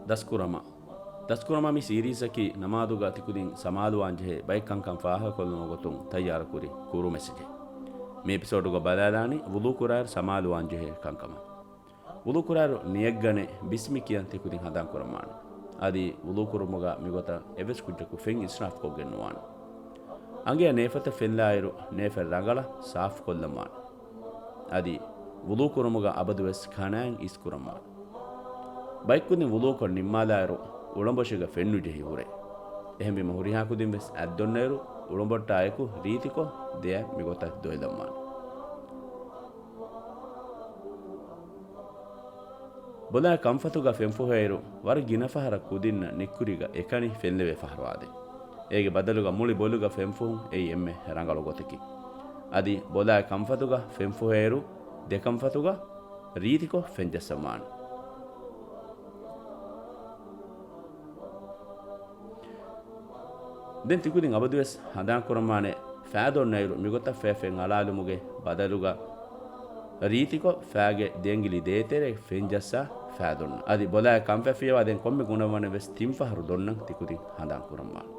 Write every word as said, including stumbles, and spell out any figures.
ދަސްކުރަމާ. ދަސްކުރަމާ މި ސީރީޒަކީ ނަމާދުގަ ތިކުދިން ސަމާލުވާންޖެހޭ ބައެއް ކަންކަން ފާހަގަކޮށްލުމުގެ ގޮތުން ތައްޔާރުކުރި ކުރު މެސެޖެއް. މި އެޕިސޯޑުގަ ބަލާލާނީ ވުޟޫ ކުރާއިރު ސަމާލުވާންޖެހޭ ކަންކަމަށް. ވުޟޫ ކުރާއިރު ނިޔަތްގަނެ ބިސްމި ކިޔަން ތިކުދިން ހަނދާން ކުރަންވާނެ. އަދި ވުޟޫ ކުރުމުގަ މިގޮތަށް އެއްވެސް ކުއްޖަކު ފެން އިސްރާފްކޮށްގެން ނުވާނެ. އަނގަޔަށް ނޭފަތަށް ފެންލާއިރު ނޭފަތް ރަނގަޅަށް ސާފުކޮށްލަންވާނެ. އަދި ވުޟޫ ކުރުމުގަ އަބަދުވެސް ކަނާތް އިސްކުރަންވާނެ. ބައެއްކުދިން ވުޟޫކޮށް ނިންމާލާއިރު އުޅަނބޮށިގަ ފެންނުޖެހި ހުރޭ. އެހެންވީމަ ހުރިހާ ކުދިން ވެސް އަތްދޮންނައިރު އުޅަނބޮށްޓާ އެކު ރީތިކޮށް ދެއަތް މިގޮތަށް ދޮއިލަންވާނެ. ބޮލާ ކަންފަތުގަ ފެންފުހޭއިރު ވަރަށް ގިނަ ފަހަރަށް ކުދިންނަށް ނިއްކުރީގަ އެކަނި ފެންލެވޭ ފަހަރު އާދޭ. އޭގެ ބަދަލުގަ މުޅި ބޮލުގަ ފެންފުހުން އެއީ އެންމެ ރަނގަޅު ގޮތަކީ. އަދި ބޮލާ ކަންފަތުގަ ފެންފުހޭއިރު ދެކަންފަތުގަ ރީތިކޮށް ފެންޖައްސަންވާނެ. ދެން ތިކުދިން އަބަދުވެސް ހަނދާންކުރަންވާނެ ފައިދޮންނައިރު މިގޮތަށް ފެ ފެން އަޅާލުމުގެ ބަދަލުގަ ރީތިކޮށް ފައިގެ ދެއަނގިލި ދޭތެރޭ ފެންޖައްސާ ފައިދޮންނަން. އަދި ބޮލާ ކަންފަތް ފިޔަވާ ދެން ކޮންމެ ގުނަވަނެއް ވެސް ތިން ފަހަރު ދޮންނަން ތިކުދިން ހަނދާންކުރަންވާނެ.